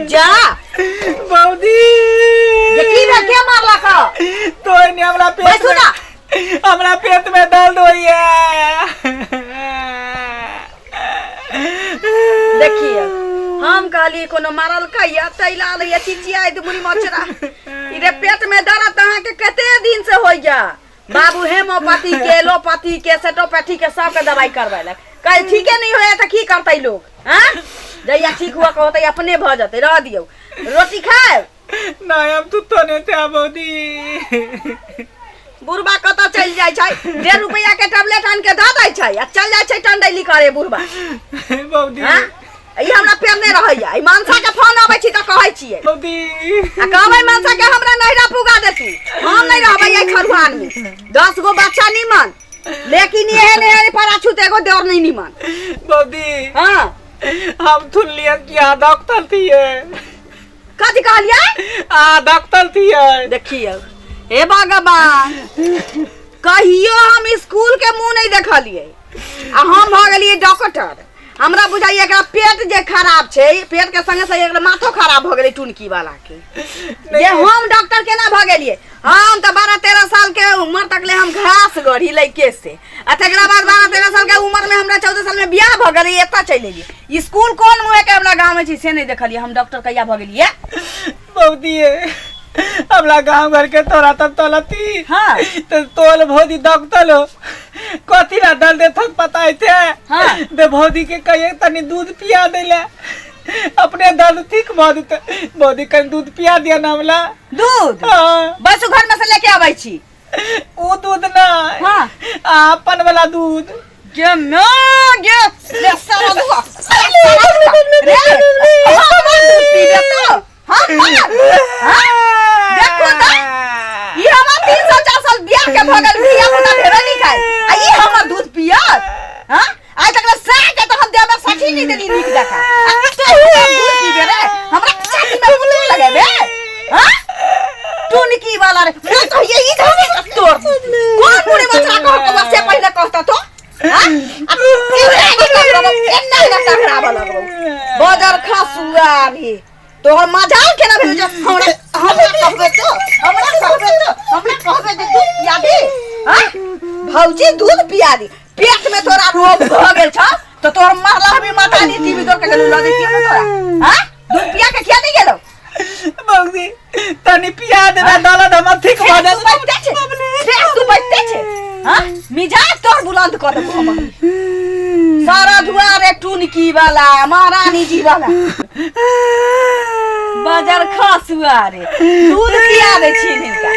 जा। भौजी। जे की भेल, के मारलक? तो ने हमरा पेट बैसू में ना। हमरा पेट में दर्द होइए। देखिए, हम कहली कोनो मारल कहिया तैला लैया चिचियाइ मुड़ी मचरा। ई रे, पेट में दर्द तऽ अहाँके कते दिन से होइया बाबू? हेमोपैथी के, एलोपैथी के, सेटोपैथी के, सबके दवाई करवेलक, कल ठीके नहीं होया तऽ की करतै लोग? हाँ, जहिया ठीक हुआ कहतै अपने भऽ जेतै। रह दियौ, रोटी खायब? नहीं, हम तू तो नहीं थे भौजी। बुढ़बा कतऽ चलि जाइ छै? 1.5 रुपैआ के टैबलेट आनि के दऽ दै छै आ चलि जाइ छै टंडैली करे बुढ़बा। भौजी। हाँ? ई हमरा पेरने रहैया। ई मनसा के फोन अबै छी तऽ कहै छियै। भौजी। आ कहबै मनसा के हमरा नैहरा पुगा देतू, हम नहि रहबै एहि खरुहान में। 10 गो बच्चा निमन, लेकिन एहन एहन पराछूत एगो देवर नहीं निमन। भौजी। हाँ। हम सुनलियन कि अहाँ डॉक्टर थिए। कथी कहलियै? अहाँ डॉक्टर थिए। देखियौ, हे भगवान, कहियो हम स्कूल के मुंह नहीं देखलियै आ हम भऽ गेलियै डॉक्टर। हमरा बुझाइए एकरा पेट जे खराब छै, पेट के संगे संगे एकरा माथो खराब भऽ गेलै टुनकी वाला के, जे हम डॉक्टर केना भऽ गेलियै। हम तऽ 12-13 साल के उम्र तक ले हम घास गढ़ी लैके से, आ तकरा बाद 12-13 साल के उम्र में हमरा 14 साल में बियाह भऽ गेलै, एतऽ चलि एलियै। स्कूल कोन मुँहे के हमरा गाँव में छै से नहि देखलियै। हम डॉक्टर कहिया भऽ गेलियै? भौजी, हमरा गांव घर के तोरा तब तोलती। तो तोल भौजी डॉक्टर हो, कथी ला दल दे थक पता थे। दे भौजी के कहिए तनी दूध पिया देले, अपने दर्द ठीक भऽ जेतै। भौजी, कनि दूध पिया दिया ना हमरा। दूध? हाँ। बस, घर में से लेके आबै छी। ओ दूध ना। आ अपन वाला दूध। गे माँ गे, रे सारा दुआ, सारा दुआ रे, हमर दूध पीबे तो हमर? हाँ? देखो तऽ, ई हमर 3 साल 4 साल बियाह के भऽ गेल, धिया पुता भेबे नहि खाय आ ई हमर दूध पियत? हाँ, आइ तक ले के तऽ हम देह में साठी नहि देली नीक जकाँ, आ तू हमर दूध पीबे रे? हमरा छाती में मुँह लगेबे? हाँ, टुनकी वाला रे, मैं तो ये ई धर तोड़ कोन मुड़ी मचरा कह के से पहिले कहता तो। हाँ? आ एना नहि टकराबो, एना नहि टकराबऽ लगबौ। बजर खसुआ रे, तोहर मजाल केना भेल जे हमरा हमरा कहबे तो, हमरा कहबे तो, हमरा कहबे जे दूध पिया दे? हाँ भौजी, दूध पिया दी। पेट में तोरा रोग भऽ गेल छ तो तोहर मरला भी माता दी टीवी दौड़ के गेलौ लऽ दैतियौ ने तोरा। हाँ, दूध पिया के किया नहीं गेलौ? भौजी, तनी पिया देबे, दर्द हमर ठीक भऽ तू जायत। बैठते छे से, तू बैठते छे। हाँ, मिजाज तोर बुलंद कर देबो हम सारा दुआरे। टुनकी वाला, महारानी जी वाला, बजर खसुआ रे, दूध पिया दै छियनि हिनका,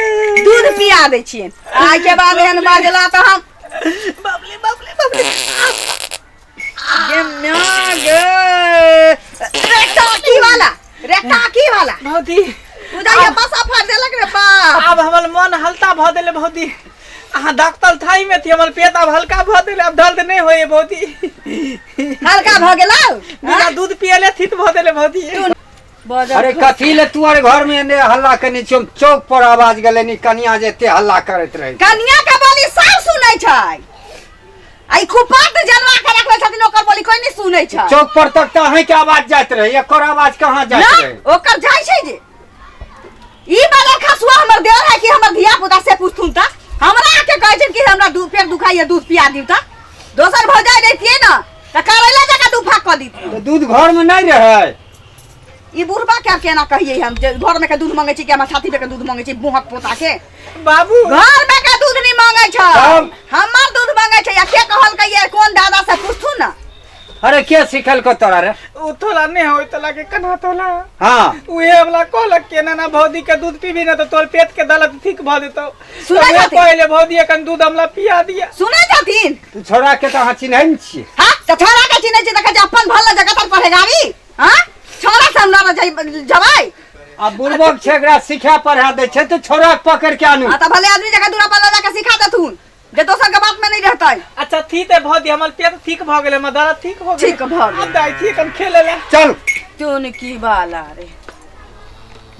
दूध पिया दै छियनि। आइ के बाद एहन बाजला तऽ हम बबली, बबली, बबली। गे म्या गे, रे टाकी वाला, रे टाकी वाला। भौजी। उदय बस फाड़ देलक रे बाप। आब हमर मन हल्का भऽ गेलै भौजी। अहाँ डॉक्टर थाई में थी, हमर पेट आब हल्का भऽ गेलै, आब दर्द नहि होइए भौजी। हल्का भऽ गेलौ? बिना दूध पियले थित भऽ गेलै भौजी। अरे, कथी ले तू आर घर में एने हल्ला केने छियो? हम चौक पर आवाज गेलै नी, कनिया जे एते हल्ला करैत रहे। कनिया के बोली सब सुनै छै आ ई कुपात जनवा के रखले छथिन, ओकर बोली कोई नहीं सुनै छै। चौक पर तक तऽ अहीं के आवाज जाइत रहे, एकर आवाज कहाँ जाइत ना रहे? ओकर जाइ छै जे ई बाला खसुआ हमर देवर है कि हमर धिया पुता से पूछथुन त हमरा आके कहै छै कि हमरा दूध पेट दुखाइए, दूध पिया दिउ। त दोसर भौजाइ रहितियै ने त करैला जकाँ दू फाक कऽ दितियै। तऽ दूध घर में नहीं रहे? ई बुढ़बा के केना कहियै हम जे घर में के दूध मंगे छी कि हमर छाती पे के दूध मंगे छी? मुहक पोता के। बाबू। घर में के दूध नहीं मांगे छै। तब? हमर दूध मांगे छै। या के कहलकै ये, कोन दादा से पूछथुन ना। अरे, के सिखल को तोरा रे? ओ तोला नहीं होय तोला के कन्हा तोला। उहे हमरा कहलक के ना ना भौजी के दूध पीबी ना तो तोर पेट के दर्द ठीक भऽ जेतौ। सुनै तऽ उहे छथिन? कहले भौजी एखन दूध हमरा पिया दिया। सुनै छथिन? तू छोड़ा के तऽ अहाँ चिन्है ने छियै। हाँ, तऽ छोड़ा के चिन्है छी? देखै छी अपन भला जगह तर पढ़ेगारी। हाँ, छोड़ा से हमरा न जबै। आ बुड़बक छै, एकरा सिखा पढ़ा दै छै तऽ छोड़ा के पकड़ के आनू। हाँ, तऽ भले आदमी जगह दूरा पर लऽ जाके सिखा देथुन जे दोसर के बात में नहीं रहतै। अच्छा ठीक है भौजी, हमर पेट ठीक भऽ गेलै, हमर दर्द ठीक भऽ गेलै। ठीक भऽ गेलै। आब जाइ छी एखन खेले लए। चल। टुनकी वाला रे,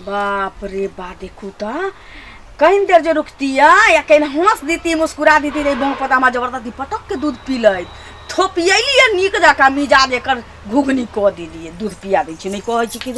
बाप रे बा, देखू तऽ कहीं देर जे रुकतिया या कहीं हंस देती, मुस्कुरा देती रे बहु पता, जबरदस्ती पटक के दूध पी लैत। थोपियलियै नीक जकाँ मिजाज एकर घुघनी कऽ देलियै। दूध पिया दै छी, नहि कहै छी कि।